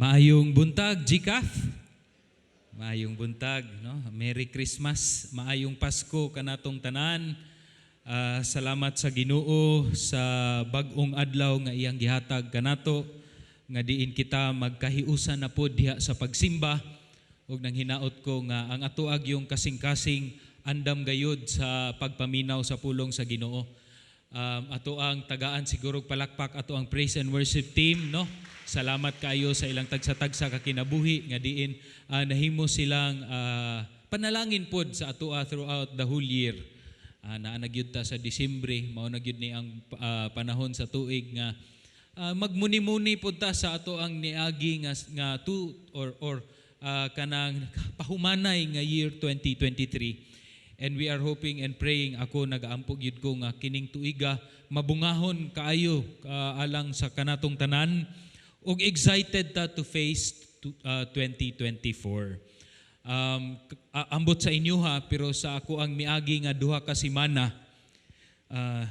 Maayong buntag, GCAF. Maayong buntag, no? Merry Christmas, maayong Pasko kanatong tanan. Salamat sa Ginoo sa bag-ong adlaw nga iyang gihatag kanato nga diin kita magkahiusan na pod diha sa pagsimba, ug nang hinaot ko nga ang ato yung kasing-kasing andam gayud sa pagpaminaw sa pulong sa Ginoo. Ato ang tagaan siguro og palakpak ato ang praise and worship team, no? Salamat kaayo sa ilang tagsa-tagsa ka kinabuhi nga diin nahimo silang panalangin pod sa atoa throughout the whole year. Naa na gyud ta sa Disyembre, mao na gyud ni ang panahon sa tuig nga magmuni-muni pod ta sa ato ang niagi nga two or kanang pahumanay nga year 2023. And we are hoping and praying, ako nagaampo gyud ko nga kining tuiga mabungahon kaayo alang sa kanatong tanan ug excited ta to face 2024. Ambot sa inyo ha, pero sa ako ang miagi nga 2 ka semana,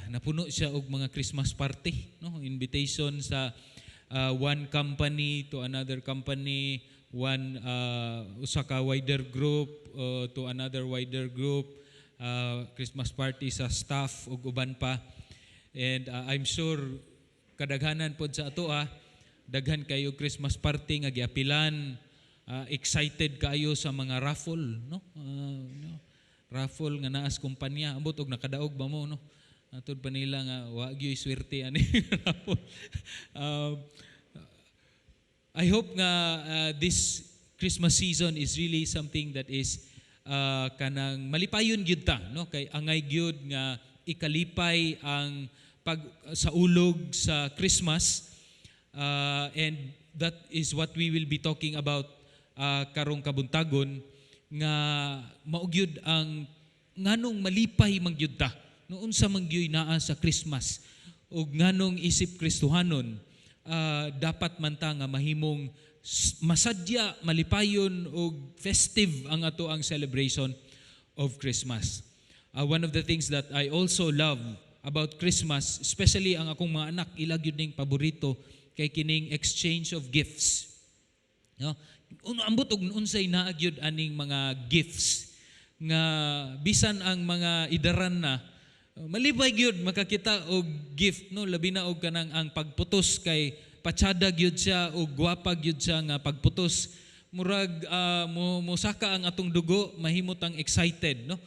napuno siya og mga Christmas party, no? Invitation sa one company to another company, one usa ka wider group to another wider group, Christmas party sa staff ug uban pa. And I'm sure kadaghanan pod sa ato daghan kayo Christmas party nga giapilan, excited kaayo sa mga raffle, no? No? Raffle nga naa sa kumpanya, ambot og nakadaog ba mo, no? Atud pa nila nga wa gyud swerte ani raffle. I hope nga this Christmas season is really something that is kanang malipayon gyud ta, no? Kay angay gyud nga ikalipay ang pag sa ulog sa Christmas, and that is what we will be talking about karong kabuntagon, nga mao gyud ang nganong malipay man gyud ta, no? Unsa man gyud naa sa Christmas ug nganong isip Kristohanon dapat man ta nga mahimong masadya, malipayon ug festive ang ato ang celebration of Christmas. One of the things that I also love about Christmas, especially ang akong mga anak, ila gyud ning paborito kay kining exchange of gifts. No? Ambot og unsay naa gyud aning mga gifts nga bisan ang mga idaran na malipay gyud makakita og gift, no? Labi na og kanang ang pagputos kay patsada gyud siya og gwapa gyud siya nga pagputos, murag mo mosaka ang atong dugo, mahimo tang excited, no?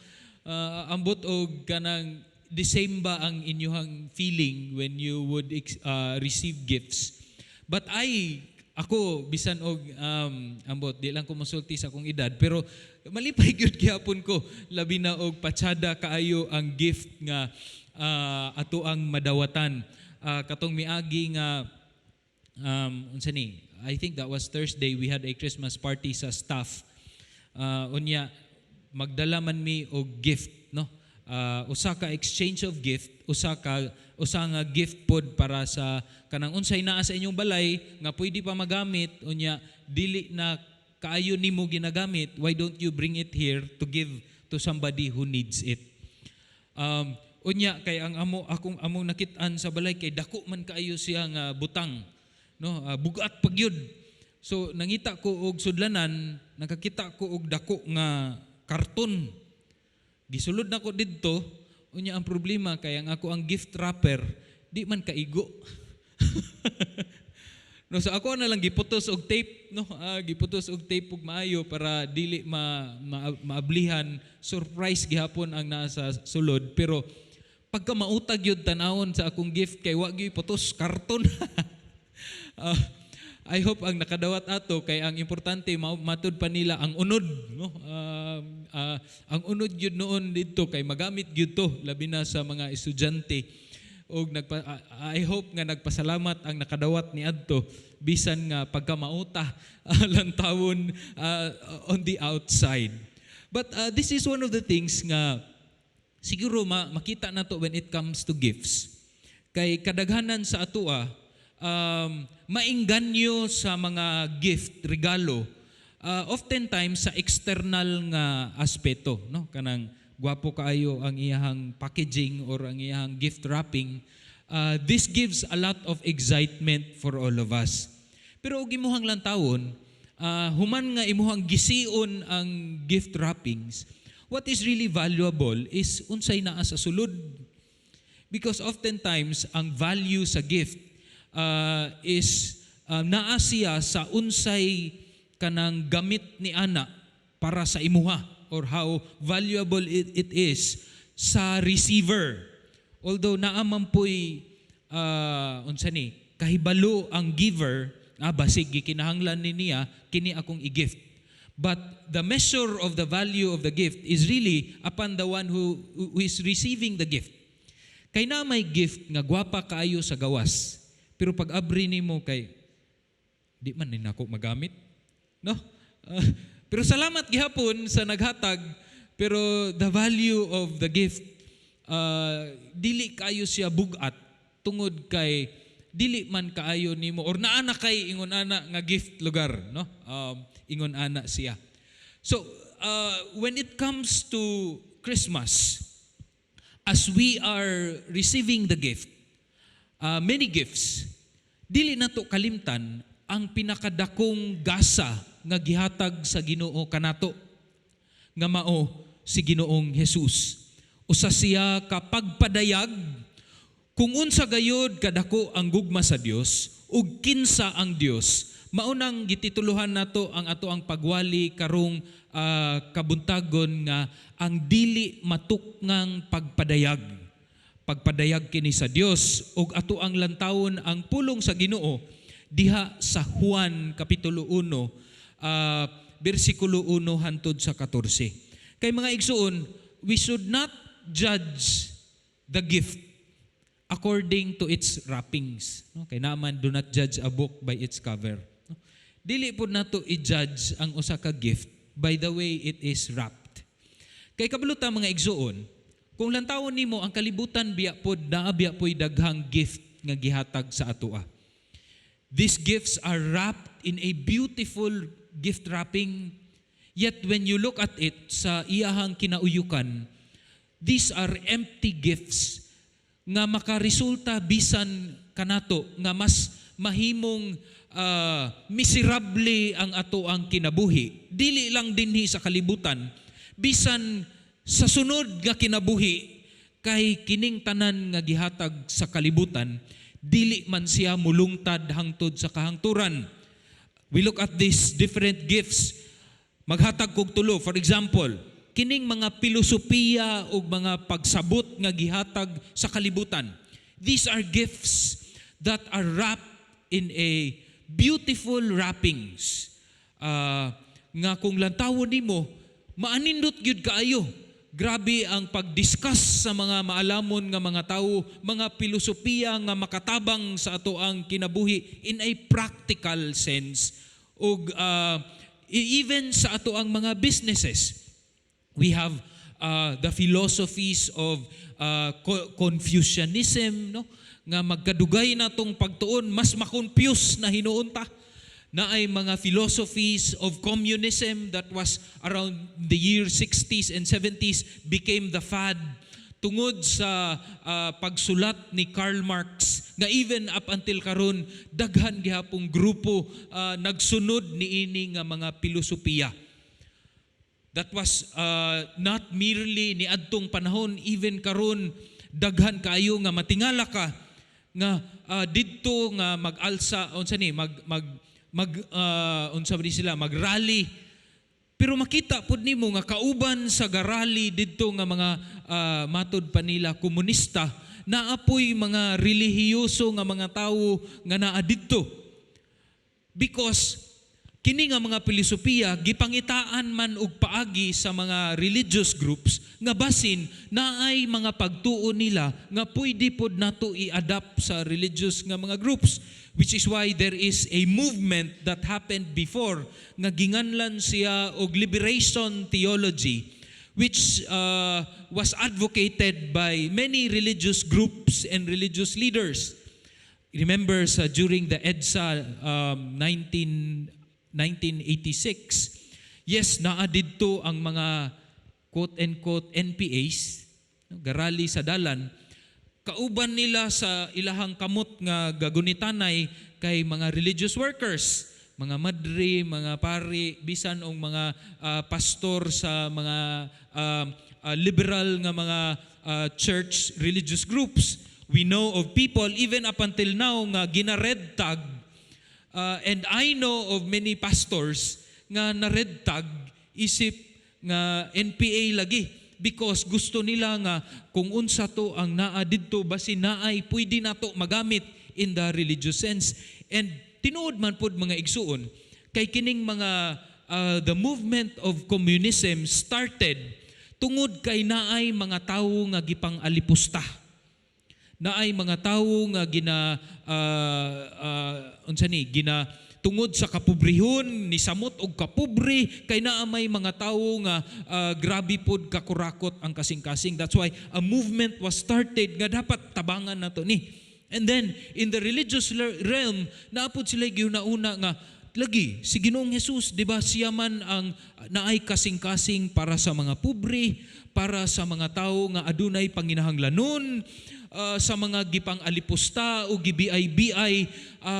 Ambot og kanang the same ba ang inyuhang feeling when you would receive gifts? But I ako bisan og ambot di lang ko mosulti sa akong edad, pero malipay gyud gihapon ko, labi na og patsada kaayo ang gift nga ato ang madawatan. Katong miagi nga unsa ni, I think that was Thursday, we had a Christmas party sa staff. Unya magdala man mi og gift, no? Usa ka exchange of gift, usa nga gift pod para sa kanang unsay naa sa inyong balay nga pwede pa magamit, unya dili na kaayo nimo ginagamit, why don't you bring it here to give to somebody who needs it? Unya kay ang amo akong among nakit-an sa balay kay dako man kaayo siya nga butang, no? Bugat pa gyud. So nangita ko og sudlanan, nakakita ko og dako nga karton. Gisulod nako didto, unya ang problema kay ang ako ang gift wrapper di man kaigo. No, so ako na lang giputos og tape, no? Giputos og tape og maayo para dili ma maablihan. Surprise gihapon ang nasa sulod, pero pagka mautag yun tanawon sa akong gift kay wa gyud putos karton. I hope ang nakadawat ato, kay ang importante matud pa nila ang unod, no? Ang unod gyud noon didto kay magamit gyud to, labi na sa mga estudyante, og I hope nga nagpasalamat ang nakadawat ni adto bisan nga pagka mauta lantawon on the outside. But this is one of the things nga siguro makita nato when it comes to gifts, kay kadaghanan sa atoa maingganyo sa mga gift, regalo, oftentimes sa external nga aspeto, no? Kanang gwapo kaayo ang iyahang packaging or ang iyahang gift wrapping. This gives a lot of excitement for all of us. Pero og imuhang lantawon, human nga imuhang gision ang gift wrappings, what is really valuable is unsay naa sa sulod. Because oftentimes, ang value sa gift is naa siya sa unsay kanang gamit ni ana para sa imuha or how valuable it is sa receiver. Although naa man po'y unsa ni kahibalo ang giver, basig gikinahanglan ni niya kini akong i-gift. But the measure of the value of the gift is really upon the one who is receiving the gift. Kay na may gift nga gwapa kaayo sa gawas, pero pag abri nimo kay di man ni nako magamit. No? Pero salamat gihapon sa naghatag, pero the value of the gift dili kaayo siya bugat tungod kay dili man kaayo nimo or naa na kay ingon ana nga gift lugar, no? Ingon ana siya. So when it comes to Christmas, as we are receiving the gift, many gifts, dili nato kalimtan ang pinakadakong gasa nga gihatag sa Ginoo kanato nga mao si Ginoong Jesus. Usa siya ka pagpadayag kung unsa gayod kadako ang gugma sa Dios ug kinsa ang Dios. Mao nang gitituluhan nato ang ato ang pagwali karong kabuntagon nga ang dili matukngang pagpadayag. Pagpadayag kini sa Dios ug ato ang lantawon ang pulong sa Ginoo diha sa Juan kapitulo 1, bersikulo 1 hantod sa 14. Kay mga igsuon, we should not judge the gift according to its wrappings. No? Kay naman, do not judge a book by its cover. No? Dili po nato i-judge ang usa ka gift by the way it is wrapped. Kay kabalo ta, mga igsuon, kung lantawon nimo ang kalibutan biya pod, naa biya po'y daghang gift nga gihatag sa atoa. These gifts are wrapped in a beautiful gift wrapping. Yet when you look at it sa iyahang kinauyukan, these are empty gifts nga makaresulta bisan kanato nga mas mahimong miserable ang ato ang kinabuhi. Dili lang dinhi sa kalibutan, bisan sa sunod nga kinabuhi, kay kining tanan nga gihatag sa kalibutan dili man siya mulungtad hangtod sa kahangturan. We look at these different gifts. Maghatag kog tulo. For example, kining mga pilosopiya ug mga pagsabot nga gihatag sa kalibutan. These are gifts that are wrapped in a beautiful wrappings. Nga kung lantawon nimo, maanindot gyud kaayo. Grabe ang pag-discuss sa mga maalamon nga mga tawo, mga pilosopiya nga makatabang sa ato ang kinabuhi in a practical sense ug even sa ato ang mga businesses. We have the philosophies of Confucianism, no? Nga magkadugay na tong pagtuon, mas ma-confuse na hinuon ta. Naay mga philosophies of communism that was around the year 60s and 70s, became the fad tungod sa pagsulat ni Karl Marx nga even up until karon daghan gihapong grupo nagsunod niini nga mga pilosopiya. That was not merely ni adtong panahon, even karon daghan kaayo nga matingala ka nga didto nga mag-alsa, unsa ni mag mag mag unsa ba ni sila, mag-rally, pero makita pud nimo nga kauban sa garally didto nga mga matud pa nila komunista, naapoy mga relihiyoso nga mga tawo nga naa didto, because kini nga mga filosofiya gipangitaan man og paagi sa mga religious groups nga basin naay mga pagtuo nila nga pwede pod nato i-adapt sa religious nga mga groups, which is why there is a movement that happened before nga ginganlan siya og liberation theology, which was advocated by many religious groups and religious leaders. Remember sa during the EDSA 1986, yes, naa didto ang mga quote-unquote NPAs, no, garally sa dalan, kauban nila sa ilahang kamot nga gagunitanay kay mga religious workers, mga madre, mga pari, bisan og mga pastor sa mga liberal nga mga church religious groups. We know of people even up until now nga gina-red tag, and I know of many pastors nga na red tag isip nga NPA lagi because gusto nila nga kung unsa to ang naa didto, basin naay pwede nato magamit in the religious sense. And tinuod man pod, mga igsuon, kay kining mga the movement of communism started tungod kay naay mga tawo nga gipang-alipusta, naay mga tawo nga gina unsa ni gina tungod sa kapobrehon ni samot og kapobre, kay naa may mga tawo nga grabe pod kakurakot ang kasing-kasing. That's why a movement was started nga dapat tabangan nato ni. And then in the religious realm, naa pod sila gihuna-huna nga lagi si Ginoong Jesus, di ba, siya man ang naay kasing-kasing para sa mga pobre, para sa mga tawo nga adunay panginahanglanon, sa mga gipang alipusta o gibiay-biay,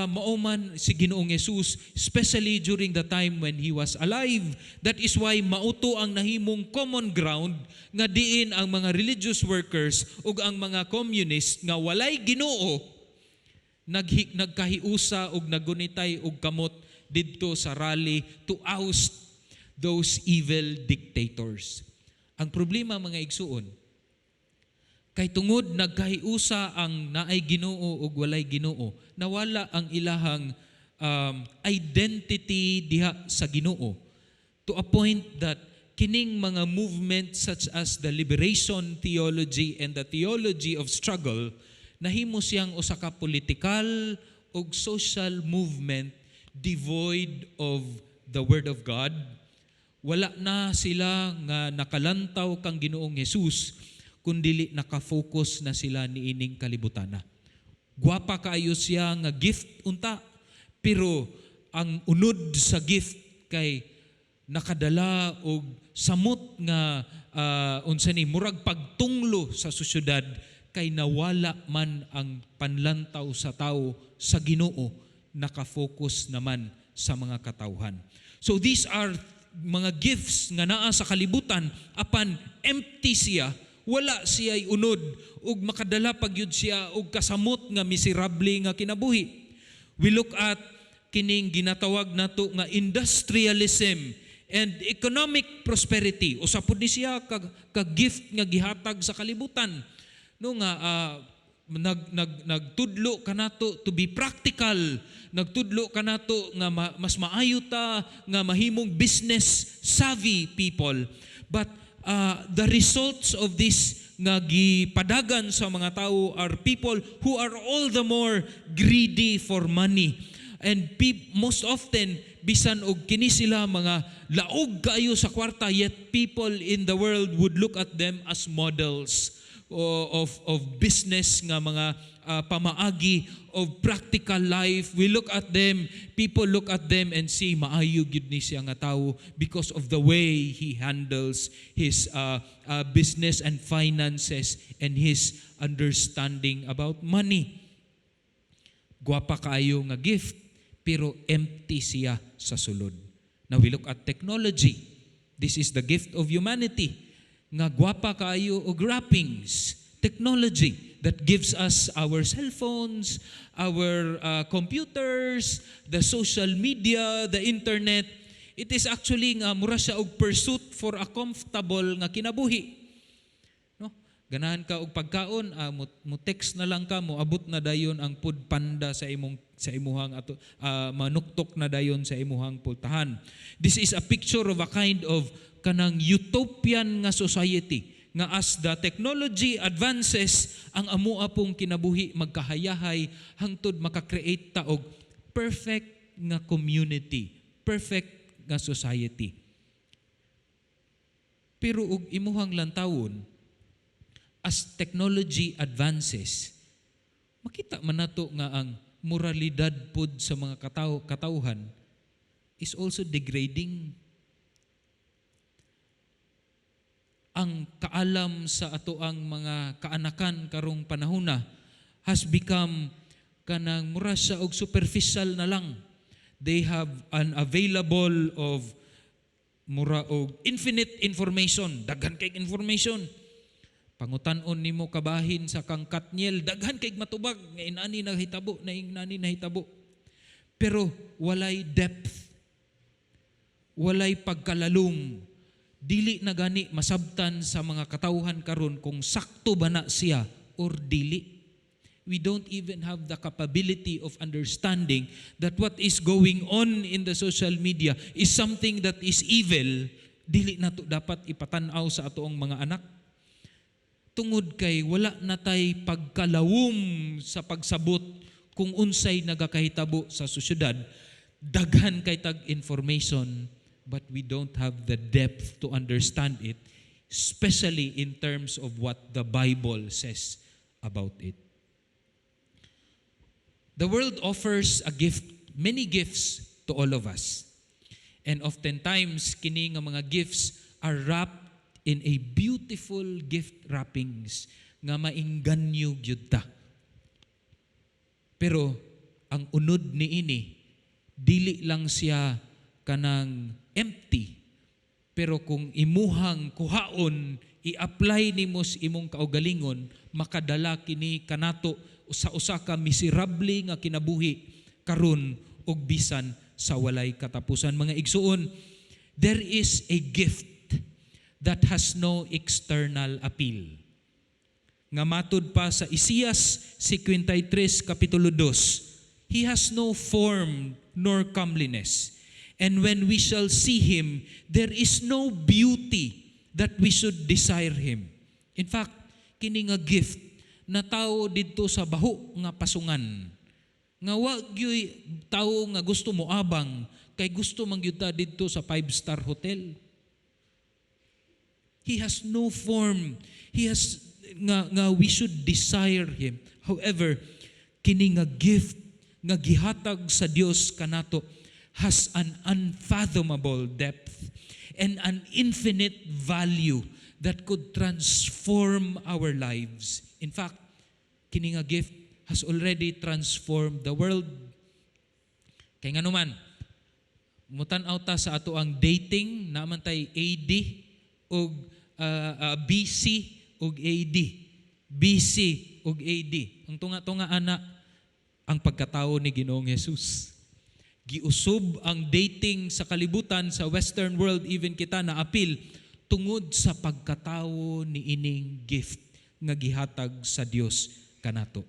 mao man si Ginoong Jesus, especially during the time when he was alive. That is why mao to ang nahimong common ground nga diin ang mga religious workers ug ang mga communist nga walay Ginoo nagkahiusa og naggunitay og kamot didto sa rally to oust those evil dictators. Ang problema, mga igsuon, kay tungod nagkahiusa ang naay Ginoo ug walay Ginoo, nawala ang ilahang identity diha sa Ginoo to a point that kining mga movement such as the liberation theology and the theology of struggle, nahimo siyang usa ka political ug social movement devoid of the word of God. Wala na sila nga nakalantaw kang Ginoong Hesus, kundili naka-focus na sila niining kalibutana. Gwapa kaayo siya nga gift unta, pero ang unod sa gift kay nakadala og samot nga unsa ni murag pagtunglo sa sosyudad, kay nawala man ang panlantaw sa tao sa Ginoo, naka-focus naman sa mga katawhan. So these are mga gifts nga naa sa kalibutan, apan empty siya, wala siya unod ug makadala pa gyud siya og kasamot nga miserable nga kinabuhi. We look at kining ginatawag nato nga industrialism and economic prosperity. Usa pud ni siya ka gift nga gihatag sa kalibutan. No nga nag nag nagtudlo kanato to be practical, nagtudlo kanato nga mas maayo ta nga mahimong business savvy people. But the results of this nga gipadagan sa mga tao are people who are all the more greedy for money. And most often, bisan og kini sila mga laog kaayo sa kwarta, yet people in the world would look at them as models of business nga mga pamaagi of practical life. We look at them, people look at them and see, maayo gyud ni siya nga tawo because of the way he handles his business and finances and his understanding about money. Gwapa kaayo nga gift, pero empty siya sa sulod. Now we look at technology. This is the gift of humanity. Nga gwapa kaayo og wrappings, technology that gives us our cell phones, our computers, the social media, the internet. It is actually nga mura siya og pursuit for a comfortable nga kinabuhi. No? Ganahan ka og pagkaon, mo text na lang ka, mo abot na dayon ang Food Panda sa imuhang ato, manuktok na dayon sa imuhang pultahan. This is a picture of a kind of kanang utopian nga society nga as the technology advances, ang amoa pong kinabuhi magkahayahay hangtod maka-create ta og perfect nga community, perfect nga society. Pero og imuhang lantawon, as technology advances, makita man nato nga ang moralidad pod sa mga katawhan is also degrading. Ang kaalam sa atoang mga kaanakan karong panahona has become Kanang mura siya og superficial na lang. They have an available of mura og infinite information, daghan kay information. Pangutan-on nimo kabahin sa kang Katniel, daghan kay matubag nga inani nahitabo, na inani nahitabo. Pero walay depth. Walay pagkalalom. Dili na gani masabtan sa mga katawhan karon kung sakto ba na siya or dili. We don't even have the capability of understanding that what is going on in the social media is something that is evil. Dili nato dapat ipatan-aw sa atoong mga anak. Tungod kay wala na tay pagkalawom sa pagsabot kung unsay nagakahitabo sa sosyedad, daghan kay tag information, but we don't have the depth to understand it, especially in terms of what the Bible says about it. The world offers a gift, many gifts to all of us. And oftentimes, kini nga mga gifts are wrapped in a beautiful gift wrappings nga maingganyo gyud ta. Pero ang unod niini, dili lang siya kanang empty. Pero kung imuhang kuhaon, i-apply nimo sa imong kaugalingon, makadala kini kanato sa usa ka miserable nga kinabuhi karon ug bisan sa walay katapusan. Mga igsuon, there is a gift that has no external appeal. Nga matud pa sa Isaias 53 kapitulo 2, "He has no form nor comeliness. And when we shall see him, there is no beauty that we should desire him." In fact, kini nga gift natawo didto sa baho nga pasungan. Nga wa gyuy tawo nga gusto mo abang kay gusto man gyud ta didto sa five-star hotel. He has no form. He has nga we should desire him. However, kini nga gift nga gihatag sa Dios kanato has an unfathomable depth and an infinite value that could transform our lives. In fact, kini nga gift has already transformed the world. Kay nganuman, mutan-aw ta sa ato ang dating, naman tay AD ug BC ug AD. BC ug AD. Ang tunga-tunga ana ang pagkatao ni Ginoong Jesus. Giusob ang dating sa kalibutan, sa Western world, even kita na apil tungod sa pagkatao ni ining gift nga gihatag sa Dios kanato.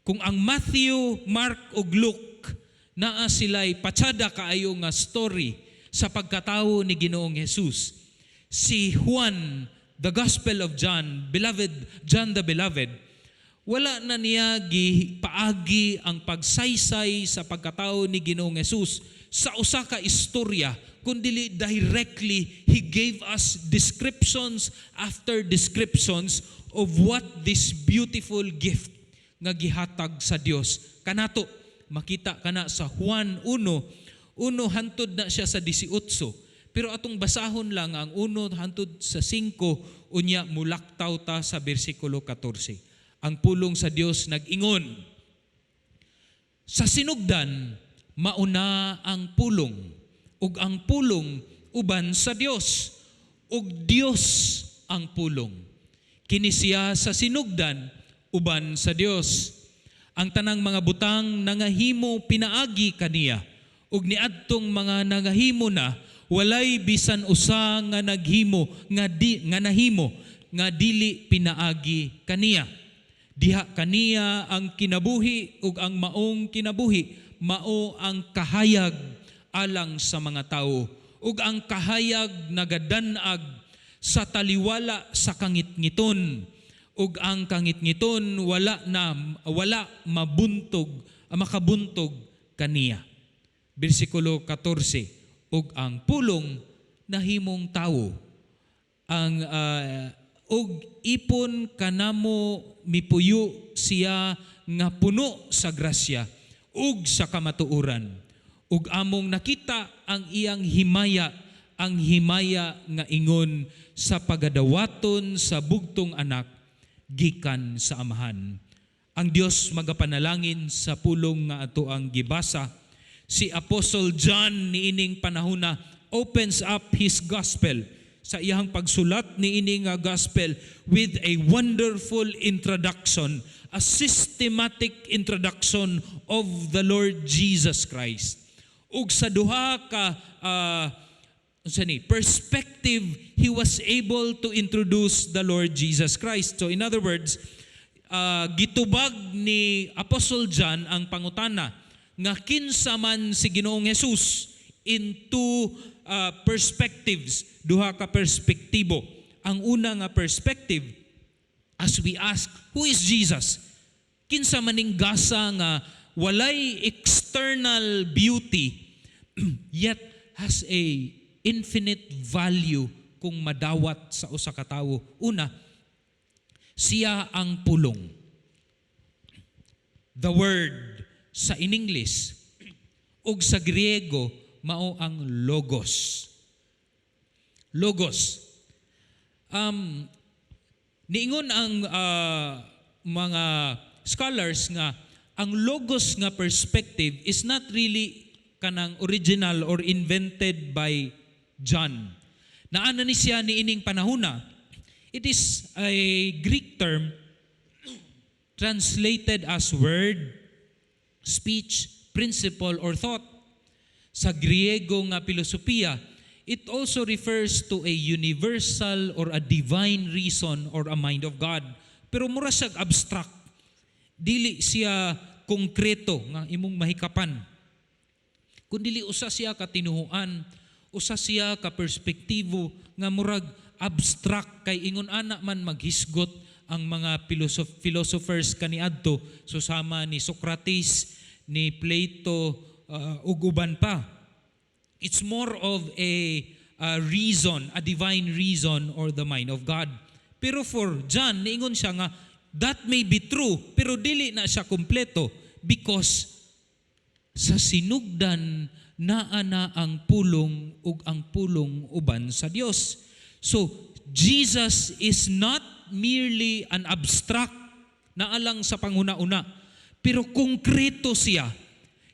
Kung ang Matthew, Mark ug Luke naa sila'y patsada kaayo nga story sa pagkatao ni Ginoong Jesus, si Juan, the Gospel of John, beloved John the Beloved, wala na niya gipaagi ang pagsaysay sa pagkatao ni Ginoong Jesus sa usa ka istorya, kundi directly he gave us descriptions after descriptions of what this beautiful gift nga gihatag sa Dios kanato. Makita kana sa Juan 1:1 hantod na siya sa 18, pero atong basahon lang ang 1 hantod sa 5, unya mulaktaw ta sa bersikulo 14. Ang pulong sa Dios nag-ingon, "Sa sinugdan mauna ang Pulong, ug ang Pulong uban sa Dios, ug Dios ang Pulong. Kini siya sa sinugdan uban sa Dios. Ang tanang mga butang nangahimo pinaagi kaniya, ug niadtong mga nangahimo na walay bisan usa nga naghimo nga di nga nahimo nga dili pinaagi kaniya. Diha kaniya ang kinabuhi, ug ang maong kinabuhi mao ang kahayag alang sa mga tawo, ug ang kahayag nagadan-ag sa taliwala sa kangitngiton, ug ang kangitngiton wala na wala mabuntog makabuntog kaniya." Bersikulo 14, "Ug ang Pulong nahimong tawo ang ug ipon kanamo, mipuyo siya nga puno sa grasya ug sa kamatuoran, ug among nakita ang iyang himaya, ang himaya nga ingon sa pagadawaton sa bugtong anak gikan sa Amahan." Ang Dios magapanalangin sa pulong nga ato ang gibasa. Si Apostle John niining panahona opens up his gospel sa iyang pagsulat niini nga gospel with a wonderful introduction, a systematic introduction of the Lord Jesus Christ. Ug sa duha ka unsa ni perspective, he was able to introduce the Lord Jesus Christ. So in other words, gitubag ni Apostle John ang pangutana nga kinsa man si Ginoong Jesus in two perspectives, duha ka perspektibo. Ang una nga perspective, as we ask, who is Jesus? Kinsa maning gasa nga walay external beauty yet has a infinite value kung madawat sa usa ka tawo? Una, siya ang pulong. The Word sa in English ug sa Griego mao ang logos. Logos. Niingon ang mga scholars nga ang logos nga perspective is not really kanang original or invented by John. Naa na ni siya niining panahona. It is a Greek term translated as word, speech, principle, or thought. Sa Griego nga pilosopiya, it also refers to a universal or a divine reason or a mind of God. Pero mura siya abstract. Dili siya konkreto nga imong mahikapan. Kun dili usa siya ka tinuhuan, usa siya ka perspektibo nga murag abstract kay ingon ana man maghisgot ang mga philosophers kaniadto, susama ni Socrates, ni Plato ug uban pa. It's more of a reason, a divine reason or the mind of God. Pero for John, niingon siya nga that may be true, pero dili na siya kompleto because sa sinugdan naa na ang pulong ug ang pulong uban sa Dios. So Jesus is not merely an abstract na alang sa panghuna-una, pero konkreto siya.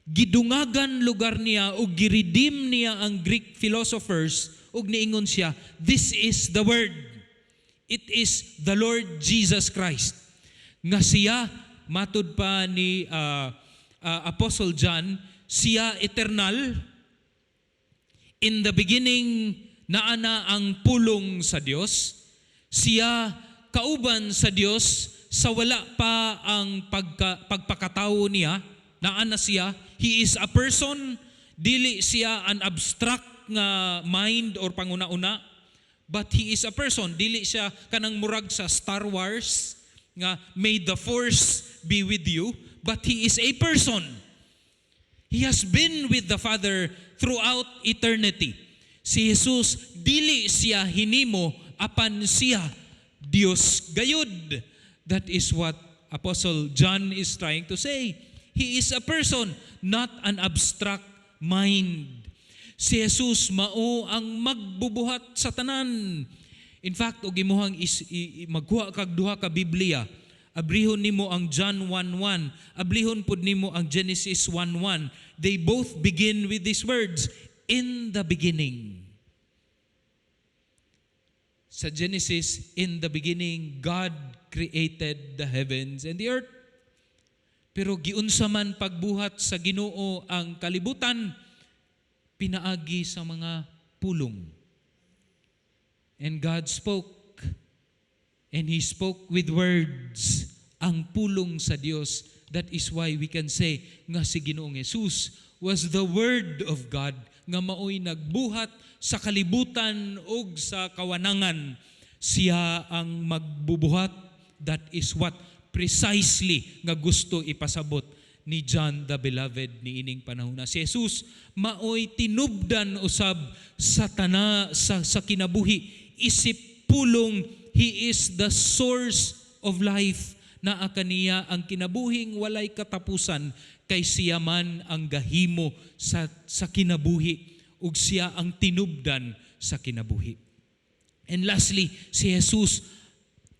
Gidungagan lugar niya ug giredeem niya ang Greek philosophers ug niingon siya, "This is the Word." It is the Lord Jesus Christ. Nga siya, matud pa ni Apostle John, siya eternal. In the beginning, naa na ang pulong sa Dios. Siya kauban sa Dios sa wala pa ang pagpakatao niya. Naa na siya. He is a person. Dili siya an abstract nga mind or panguna-una. But he is a person. Dili siya kanang murag sa Star Wars nga "May the Force be with you." But he is a person. He has been with the Father throughout eternity. Si Jesus, dili siya hinimo apan siya Dios gayud. That is what Apostle John is trying to say. He is a person, not an abstract mind. Si Jesus mao ang magbubuhat sa tanan. In fact, og imuhang magkuha kag duha ka Biblia, abrihon nimo ang John 1:1, abrihon pud nimo ang Genesis 1:1. They both begin with these words, "In the beginning." Sa Genesis, "In the beginning, God created the heavens and the earth." Pero giunsa man pagbuhat sa Ginoo ang kalibutan? Pinaagi sa mga pulong. And God spoke. And He spoke with words. Ang pulong sa Dios. That is why we can say nga si Ginoong Jesus was the Word of God nga maoy nagbuhat sa kalibutan ug sa kawanangan. Siya ang magbubuhat. That is what precisely nga gusto ipasabot ni John the Beloved niining panahon na. Si Jesus maoy tinubdan usab sa tana sa kinabuhi isip pulong. He is the source of life. Naa kaniya ang kinabuhing walay katapusan kay siya man ang gahimo sa kinabuhi ug siya ang tinubdan sa kinabuhi. And lastly, si Jesus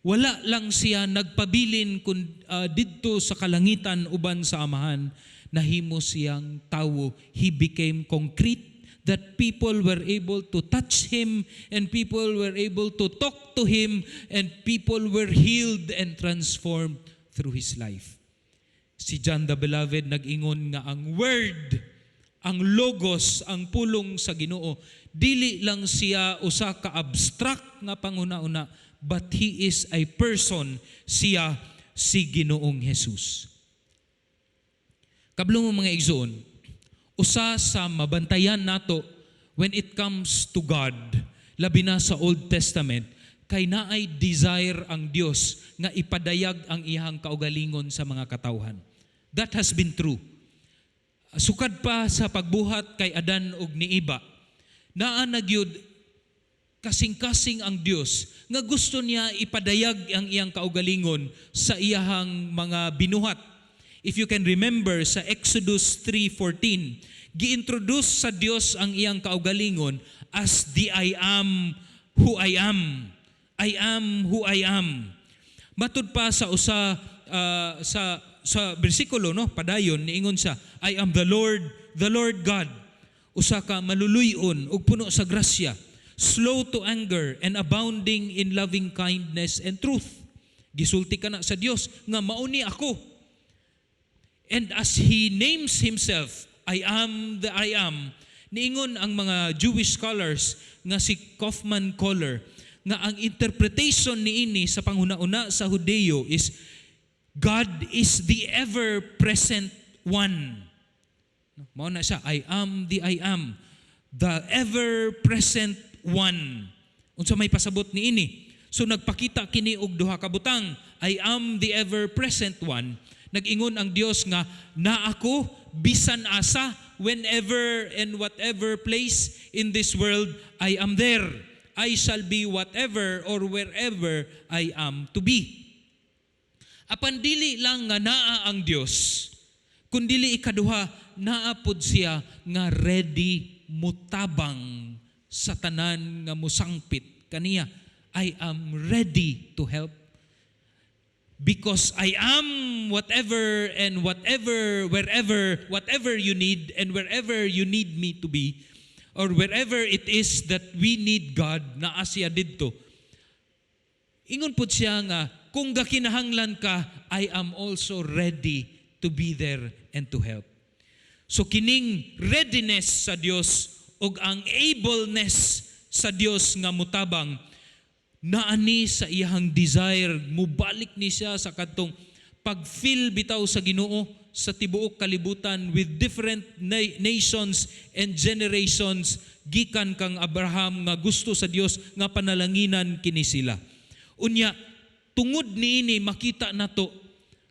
Wala lang siya nagpabilin kun didto sa kalangitan uban sa Amahan. Nahimo siyang tawo. He became concrete that people were able to touch him and people were able to talk to him and people were healed and transformed through his life. Si John the Beloved nag-ingon nga ang Word, ang Logos, ang pulong sa Ginoo, dili lang siya usa ka abstract nga panghuna-una, but he is a person, siya si Ginoong Jesus. Kabalo mo, mga igsoon, usa sa mabantayan nato when it comes to God, labi na sa Old Testament, kay naay desire ang Dios nga ipadayag ang iyang kaugalingon sa mga katawhan. That has been true. Sukad pa sa pagbuhat kay Adan ug ni Eva, naa na gyud kasing-kasing ang Dios nga gusto niya ipadayag ang iyang kaugalingon sa iyahang mga binuhat. If you can remember, sa Exodus 3:14, gi-introduce sa Dios ang iyang kaugalingon as the "I Am Who I Am." "I Am Who I Am." Matud pa sa usa sa bersikulo, no, padayon niingon siya, "I am the Lord God, usa ka maluluy-on ug puno sa grasya, slow to anger and abounding in loving kindness and truth." Gisulti kana sa Dios nga mao ni ako. And as he names himself, "I Am the I Am," niingon ang mga Jewish scholars nga si Kaufman Kohler nga ang interpretation niini sa panghuna-una sa Hudeo is God is the ever-present one. Mao na siya, "I Am the I Am," the ever-present one. Unsa may pasabot niini? So nagpakita kini og duha ka butang. "I am the ever-present one." Nag-ingon ang Dios nga naa ako bisan asa, whenever and whatever place in this world, I am there. I shall be whatever or wherever I am to be. Apan dili lang nga naa ang Dios, kundili ikaduha, naa pod siya nga ready mutabang sa tanan nga musangpit kaniya. I am ready to help. Because I am whatever and whatever, wherever, whatever you need and wherever you need me to be, or wherever it is that we need God, naa siya didto. Ingon pod siya nga, kung gakinahanglan ka, I am also ready to be there and to help. So kining readiness sa Dios ug ang ableness sa Dios nga mutabang, naani sa iyahang desire, mubalik ni siya sa kadtong pag-fill bitaw sa Ginoo sa tibuok kalibutan with different nations and generations gikan kang Abraham nga gusto sa Dios nga panalanginan kini sila. Unya tungod niini, makita nato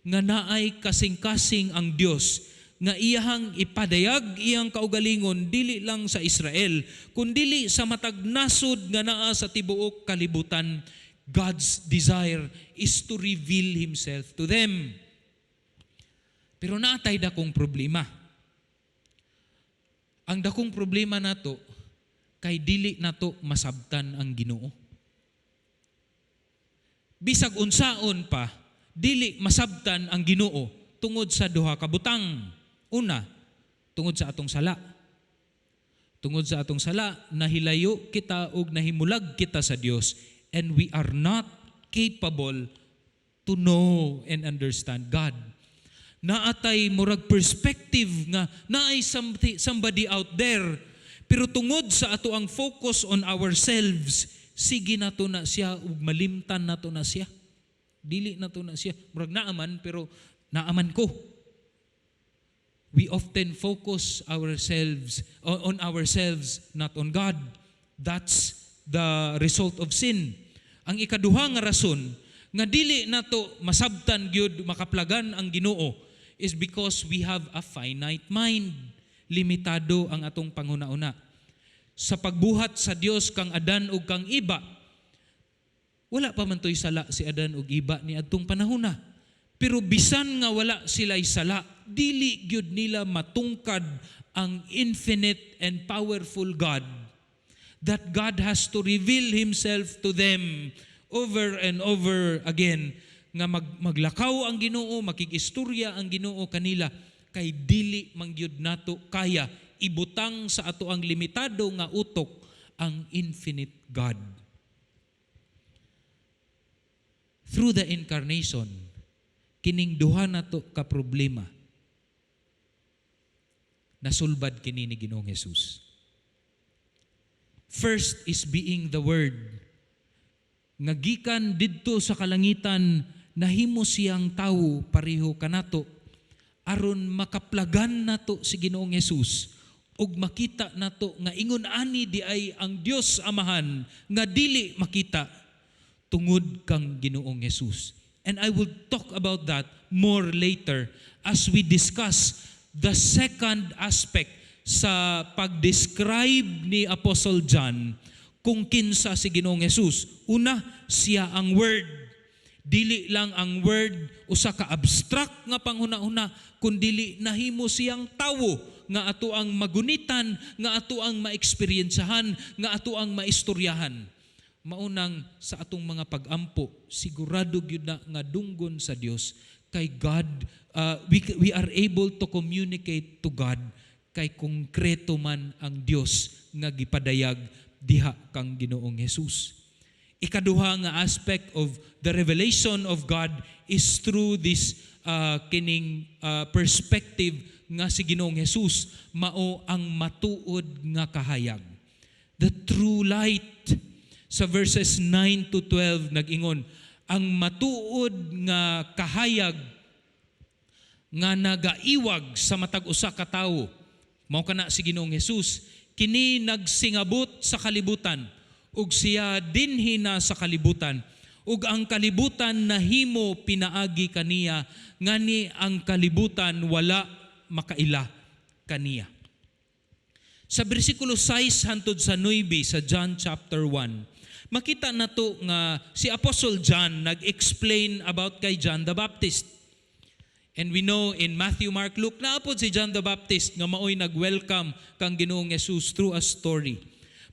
nga naay kasing-kasing ang Dios nga iyahang ipadayag iyang kaugalingon dili lang sa Israel kundili sa matag nasod nga naa sa tibuok kalibutan. God's desire is to reveal himself to them. Pero naatay dakong problema. Ang dakong problema nato kay dili nato masabtan ang Ginoo. Bisag unsaon pa, dili masabtan ang Ginoo tungod sa duha ka butang. Una, tungod sa atong sala. Tungod sa atong sala, nahilayo kita ug nahimulag kita sa Dios and we are not capable to know and understand God. Naatay murag perspective nga naay somebody out there, pero tungod sa ato ang focus on ourselves, sige nato na siya ug malimtan nato na siya. Dili nato na siya. Murag naaman, pero naaman ko. We often focus ourselves on ourselves, not on God. That's the result of sin. Ang ikaduha nga rason nga dili nato masabtan gyud, makaplagan ang Ginoo is because we have a finite mind. Limitado ang atong panghuna-una. Sa pagbuhat sa Dios kang Adan ug kang Eva, wala pa man to'y sala si Adan ug Eva ni adtong panahona. Pero bisan nga wala sila'y sala, dili gyud nila matungkad ang infinite and powerful God. That God has to reveal Himself to them. over and over again nga maglakaw ang Ginoo, makig-istorya ang Ginoo kanila kay dili man gyud nato kaya ibutang sa ato ang limitado nga utok ang infinite God. Through the incarnation, kining duha nato ka problema nasulbad kini ni Ginoong Jesus. First is being the Word. Nga gikan didto sa kalangitan, nahimo siyang tawo pareho kanato aron makaplagan nato si Ginoong Jesus ug makita nato nga ingon ani diay ang Dios Amahan nga dili makita tungod kang Ginoong Jesus. And I will talk about that more later as we discuss the second aspect sa pag-describe ni Apostle John kung kinsa si Ginoong Jesus. Una, siya ang Word. Dili lang ang Word usa ka abstract nga panghuna-huna, kundili nahimo siyang tawo nga ato ang magunitan, nga ato ang maeksperiensyahan, nga ato ang maistoryahan. Maunang sa atong mga pagampo, sigurado gyud na nga dunggon sa Dios kay God, we are able to communicate to God kay konkreto man ang Dios nga gipadayag diha kang Ginoong Jesus. Ikaduha nga aspect of the revelation of God is through this kining perspective nga si Ginoong Jesus mao ang matuod nga kahayag. The true light. Sa verses 9 to 12, nag-ingon ang matuod nga kahayag nga nagaiwag sa matag usa ka tawo, mao kana si Ginoong Jesus. Kini nagsingabot sa kalibutan ug siya dinhi na sa kalibutan, ug ang kalibutan nahimo pinaagi kaniya, ngani ang kalibutan wala makaila kaniya. Sa bersikulo 6 hantod sa 9 sa John chapter 1, makita nato nga si Apostle John nag-explain about kay John the Baptist. And we know in Matthew, Mark, Luke, naa pod si John the Baptist nga maoy nag-welcome kang Ginoong Jesus through a story.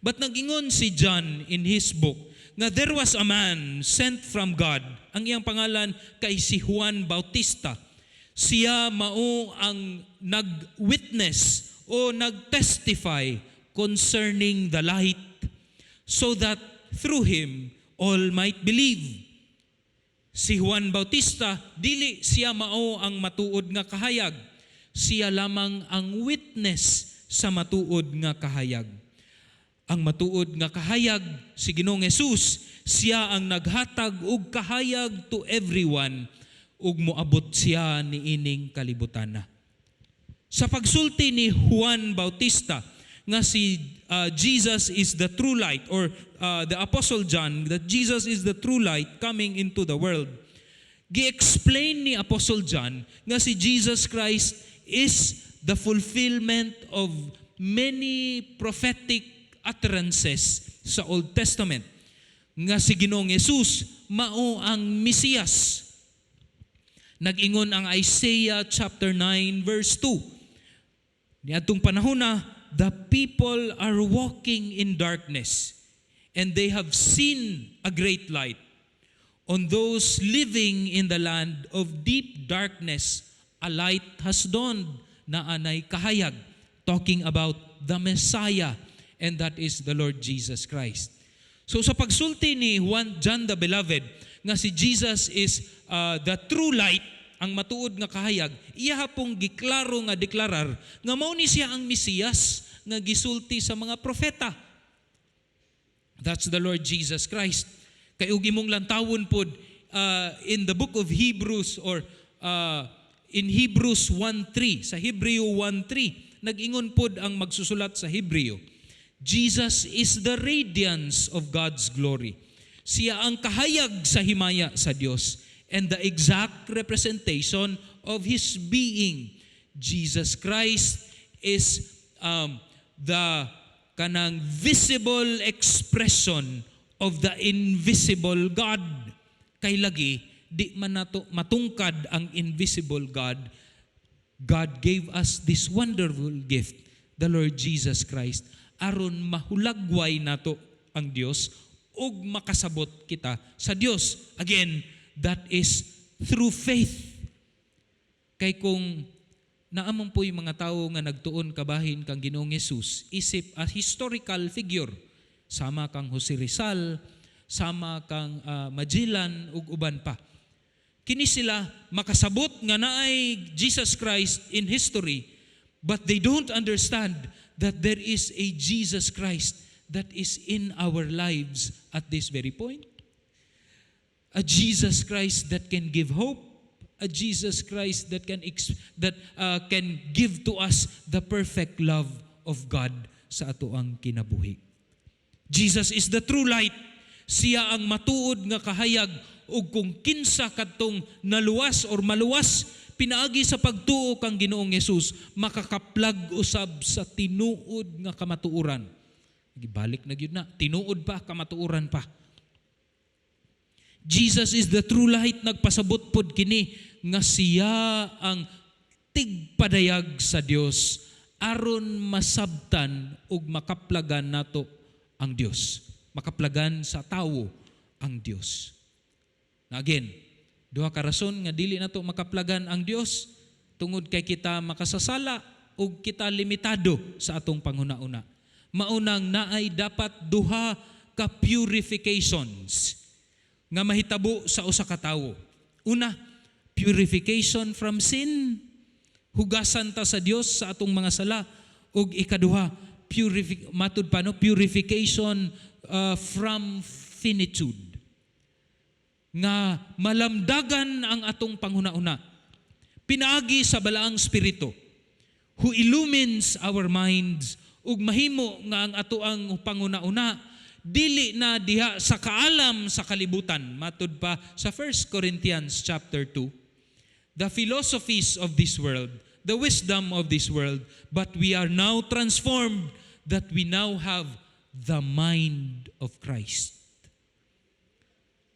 But nagingon si John in his book nga there was a man sent from God. Ang iyang pangalan kay si Juan Bautista. Siya mao ang nag-witness o nag-testify concerning the light so that through him all might believe. Si Juan Bautista, dili siya mao ang matuod nga kahayag. Siya lamang ang witness sa matuod nga kahayag. Ang matuod nga kahayag, si Ginoong Jesus, siya ang naghatag og kahayag to everyone ug moabot siya niining kalibutan na. Sa pagsulti ni Juan Bautista nga si Jesus is the true light, or the Apostle John that Jesus is the true light coming into the world, gi-explain ni Apostle John nga si Jesus Christ is the fulfillment of many prophetic utterances sa Old Testament, nga si Ginoong Jesus mao ang Mesiyas. Nag-ingon ang Isaiah chapter 9 verse 2, niadtong panahon na, "The people are walking in darkness and they have seen a great light. On those living in the land of deep darkness, a light has dawned." Naanay kahayag, talking about the Messiah, and that is the Lord Jesus Christ. So sa pagsulti ni Juan, John the Beloved, nga si Jesus is the true light, ang matuod nga kahayag, iya pong giklaro nga deklarar nga mao ni siya ang Mesiyas nga gisulti sa mga propeta. That's the Lord Jesus Christ. Kay ug imong lantawon pod in the book of Hebrews or in Hebrews 1:3, sa Hebreo 1:3, nag-ingon pod ang magsusulat sa Hebreo, Jesus is the radiance of God's glory. Siya ang kahayag sa himaya sa Dios and the exact representation of His being. Jesus Christ is the kanang visible expression of the invisible God. Kay lagi, di man nato matungkad ang invisible God. God gave us this wonderful gift, the Lord Jesus Christ, aron mahulagway nato ang Dios ug makasabot kita sa Dios. Again, that is through faith. Kay kung naa man poy mga tawo nga nagtuon kabahin kang Ginoong Hesus isip a historical figure sama kang Jose Rizal, sama kang Magellan ug uban pa. Kini sila makasabot nga naay Jesus Christ in history, but they don't understand that there is a Jesus Christ that is in our lives at this very point. A Jesus Christ that can give hope, a Jesus Christ that can give to us the perfect love of God sa atoang kinabuhi. Jesus is the true light. Siya ang matuod nga kahayag ug kung kinsa kadtong naluwas or maluwas pinaagi sa pagtuo kang Ginoong Hesus, makakaplag usab sa tinuod nga kamatuoran. Gibalik na gyud na, tinuod pa, kamatuoran pa. Jesus is the true light. Nagpasabot pod kini nga siya ang tigpadayag sa Dios aron masabtan ug makaplagan nato ang Dios. Makaplagan sa tawo ang Dios. Na again, duha ka rason nga dili nato makaplagan ang Dios: tungod kay kita makasasala ug kita limitado sa atong panghuna-una. Maunang naay dapat duha ka purifications nga mahitabo sa usa ka tawo. Una, purification from sin. Hugasan ta sa Dios sa atong mga sala. Ug ikaduha, matud pa, no, purification from finitude. Nga malamdagan ang atong panghuna-una pinaagi sa Balaang Espiritu who illumines our minds ug mahimo nga ang atoang panghuna-una dili na diha sa kaalam sa kalibutan, matud pa sa 1 Corinthians chapter 2, the philosophies of this world, the wisdom of this world, but we are now transformed that we now have the mind of Christ.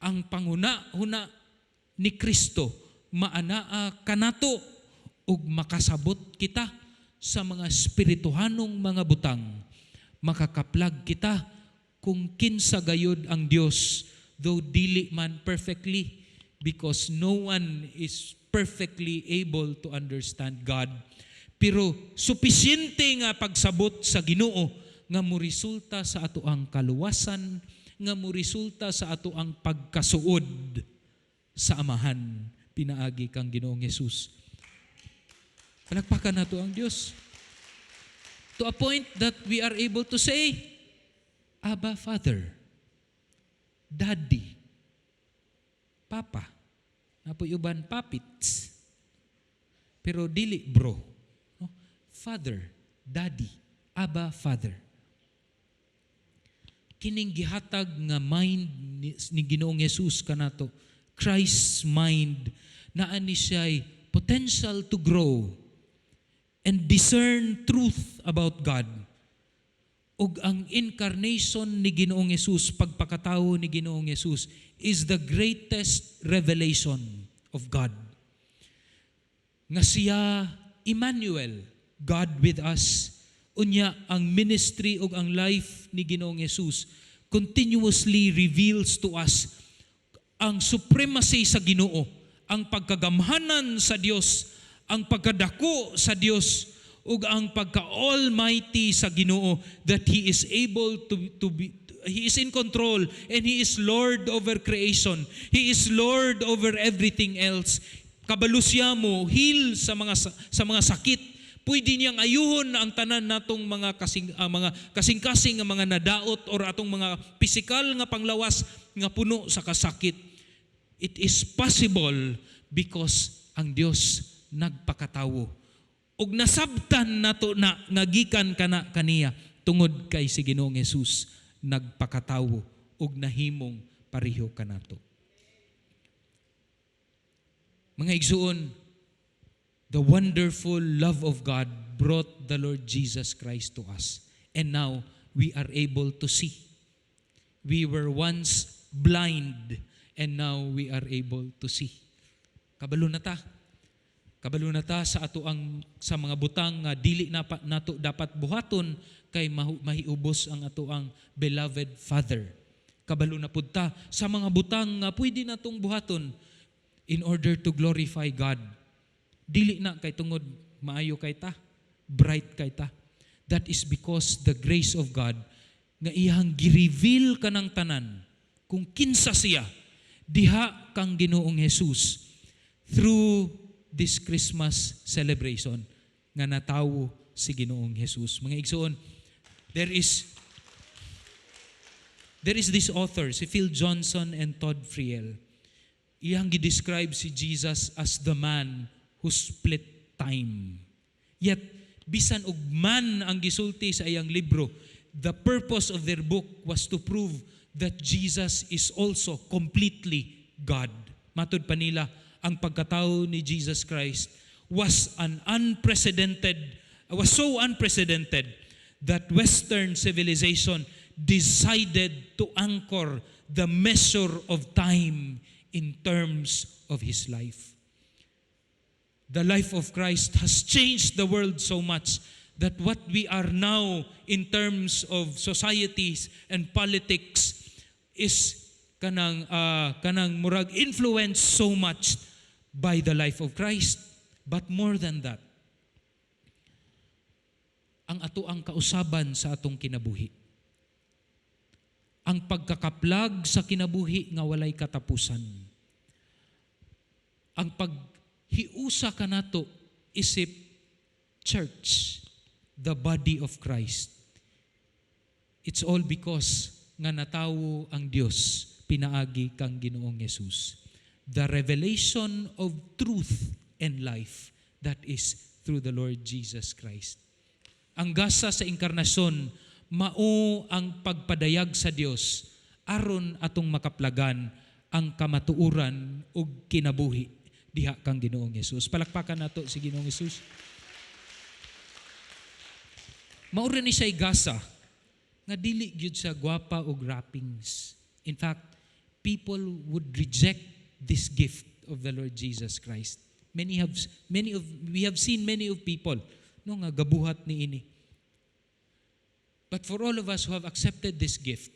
Ang panghuna-huna ni Kristo maanaa kanato ug makasabot kita sa mga espirituhanong mga butang. Makakaplag kita kung kinsa gayud ang Dios, though dili man perfectly, because no one is perfectly able to understand God, pero supisyente nga pagsabot sa Ginoo nga moresulta sa atoang kaluwasan, nga moresulta sa atoang pagkasuod sa Amahan pinaagi kang Ginoong Hesus. Palakpakan nato ang Dios. To a point that we are able to say, "Abba Father, Daddy, Papa." Naa poy uban, papits. Pero dili bro. No? Father, Daddy, Abba Father. Kining gihatag nga mind ni Ginoong Hesus kanato, Christ's mind, naa ni siya'y potential to grow and discern truth about God. Ug ang incarnation ni Ginoong Hesus, pagpakatawo ni Ginoong Hesus, is the greatest revelation of God. Nga siya Emmanuel, God with us. Unya ang ministry ug ang life ni Ginoong Hesus continuously reveals to us ang supremacy sa Ginoo, ang pagkagamhanan sa Dios, ang pagkadako sa Dios ug ang pagka-almighty sa Ginoo, that He is able to be He is in control and He is Lord over creation. He is Lord over everything else. Kabalo siya mo heal sa mga sakit. Pwede niyang ayuhon ang tanan natong mga kasing-kasing nga mga nadaot or atong mga pisikal nga panglawas nga puno sa kasakit. It is possible because ang Dios nagpakatawo. Ug nasabtan nato na nga gikan kana kaniya tungod kay si Ginoong Hesus nagpakatawo ug nahimong pareho kanato. Mga igsuon, the wonderful love of God brought the Lord Jesus Christ to us. And now we are able to see. We were once blind and now we are able to see. Kabalo na ta. Kabalo na ta sa mga butang nga dili na pa, nato dapat buhaton kay mahiubos ang atoang beloved Father. Kabalo na pud ta sa mga butang nga pwede natong buhaton in order to glorify God. Dili na kay tungod maayo kay ta, bright kay ta. That is because the grace of God nga iyang gi-reveal kanang tanan kung kinsa siya diha kang Ginoong Jesus through this Christmas celebration nga natawo si Ginoong Jesus. Mga igsoon, there is this author, si Phil Johnson and Todd Friel. Iyang gi-describe si Jesus as the man who split time. Yet, bisan og man ang gisulti sa iyang libro, the purpose of their book was to prove that Jesus is also completely God. Matud pa nila, ang pagkatao ni Jesus Christ was so unprecedented that Western civilization decided to anchor the measure of time in terms of his life. The life of Christ has changed the world so much that what we are now in terms of societies and politics is kanang murag influenced so much by the life of Christ. But more than that, ang atoang kausaban sa atong kinabuhi. Ang pagkakaplag sa kinabuhi nga walay katapusan. Ang paghiusa kanato isip church, the body of Christ. It's all because nga natawo ang Dios pinaagi kang Ginoong Jesus. The revelation of truth and life, that is through the Lord Jesus Christ. Ang gasa sa inkarnasyon mao ang pagpadayag sa Dios aron atong makaplagan ang kamatuoran ug kinabuhi diha kang Ginoong Hesus. Palakpakan nato si Ginoong Hesus. Mao ni siya gasa nga dili gyud sa gwapa og wrappings. In fact, people would reject this gift of the Lord Jesus Christ. Many have many of we have seen many of people, no, nga gabuhat niini. But for all of us who have accepted this gift,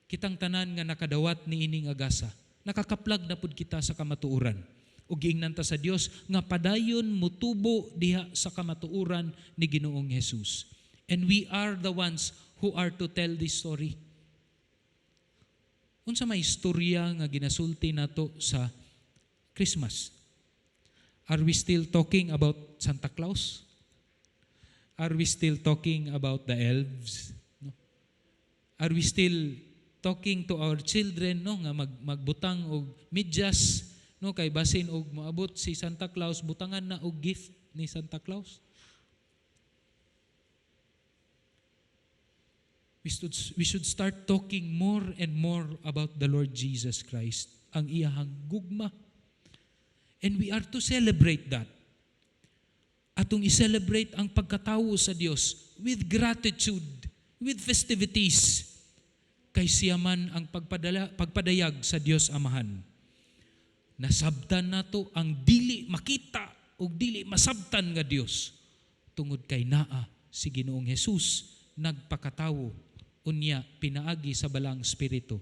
kitang tanan nga nakadawat niini nga gasa, nakakaplag na pud kita sa kamatuoran. Ug giingnan ta sa Dios nga padayon mutubo diha sa kamatuoran ni Ginoong Jesus. And we are the ones who are to tell this story. Unsa may istorya nga ginasulti nato sa Christmas? Are we still talking about Santa Claus? Are we still talking about the elves? No? Are we still talking to our children, no, nga magbutang og medyas, no, kay basin og moabot si Santa Claus, butangan na og gift ni Santa Claus? We should start talking more and more about the Lord Jesus Christ, ang iyahang gugma. And we are to celebrate that. Atong i-celebrate ang pagkatawo sa Dios with gratitude, with festivities. Kay siya man ang pagpadayag sa Dios Amahan. Nasabtan nato ang dili makita ug dili masabtan nga Dios tungod kay naa si Ginoong Hesus, nagpakatawo, unya pinaagi sa Balaang Espiritu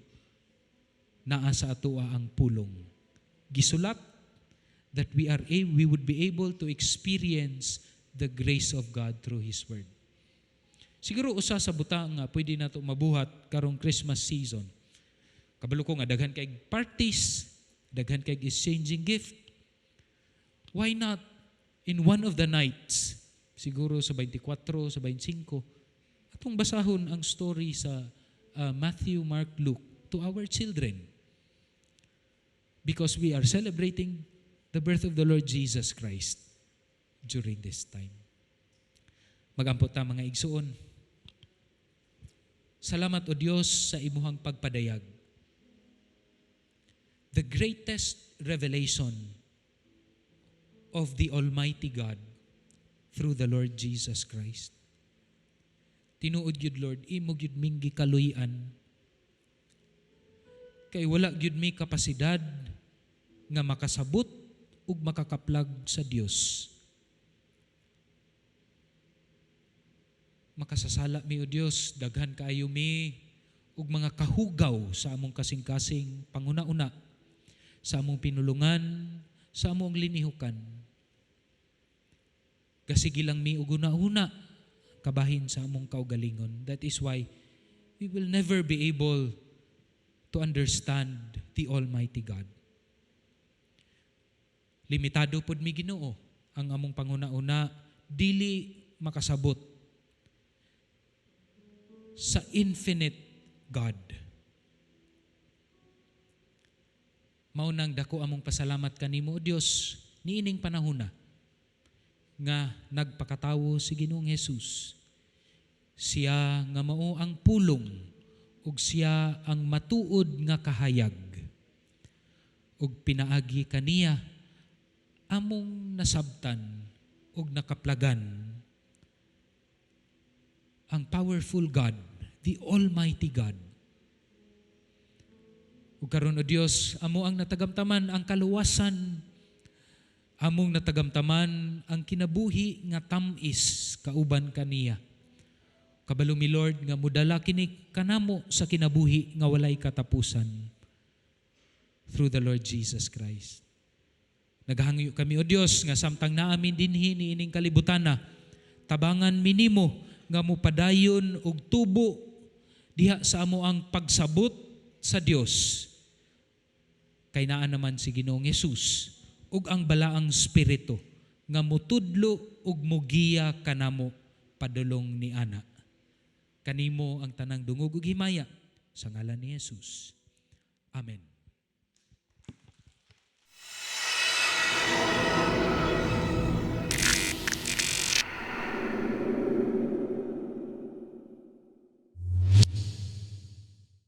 naa sa atoa ang pulong gisulat that we would be able to experience the grace of God through His Word. Siguro usa sa butang nga pwede nato mabuhat karong Christmas season. Kabalo ko nga daghan kay parties, daghan kay exchanging gift. Why not in one of the nights, siguro sa 24, sa 25, atong basahon ang story sa Matthew, Mark, Luke to our children? Because we are celebrating the birth of the Lord Jesus Christ during this time. Magampo ta, mga igsuon. Salamat, O Dios, sa imuhang pagpadayag. The greatest revelation of the Almighty God through the Lord Jesus Christ. Tinuod gyud, Lord, imo gyud ming gikaluy-an. Kay wala gyud mi kapasidad nga makasabot ug makakaplag sa Dios. Makasasala mi, O Dios, daghan kaayo mi Ug mga kahugaw sa among kasing-kasing, panghuna-una, sa among pinulungan, sa among linihukan. Gasige lang mi og huna-huna kabahin sa among kaugalingon. That is why we will never be able to understand the Almighty God. Limitado pod mi, Ginoo, ang among panghuna-una dili makasabot sa infinite God. Mao nang dako among pasalamat kanimo, O Dios, niining panahona nga nagpakatawo si Ginoong Jesus. Siya nga mao ang Pulong ug siya ang matuod nga kahayag. Ug pinaagi kaniya among nasabtan ug nakaplagan ang powerful God, the Almighty God. Ug karon, O Dios, amo ang natagamtaman ang kaluwasan, among natagamtaman ang kinabuhi nga tam-is kauban kaniya. Kabalo mi, Lord, nga mudala kini kanamo sa kinabuhi nga walay katapusan through the Lord Jesus Christ. Naghangyo kami, O Dios, nga samtang naa mi dinhi niining kalibutana, tabangan mi nimo nga mupadayon og tubo diha sa amo ang pagsabot sa Dios. Kay naa naman si Ginoong Hesus ug ang Balaang Espiritu nga mutudlo ug mugiya kanamo padulong ni ana. Kanimo ang tanang dungog ug himaya sa ngalan ni Jesus. Amen.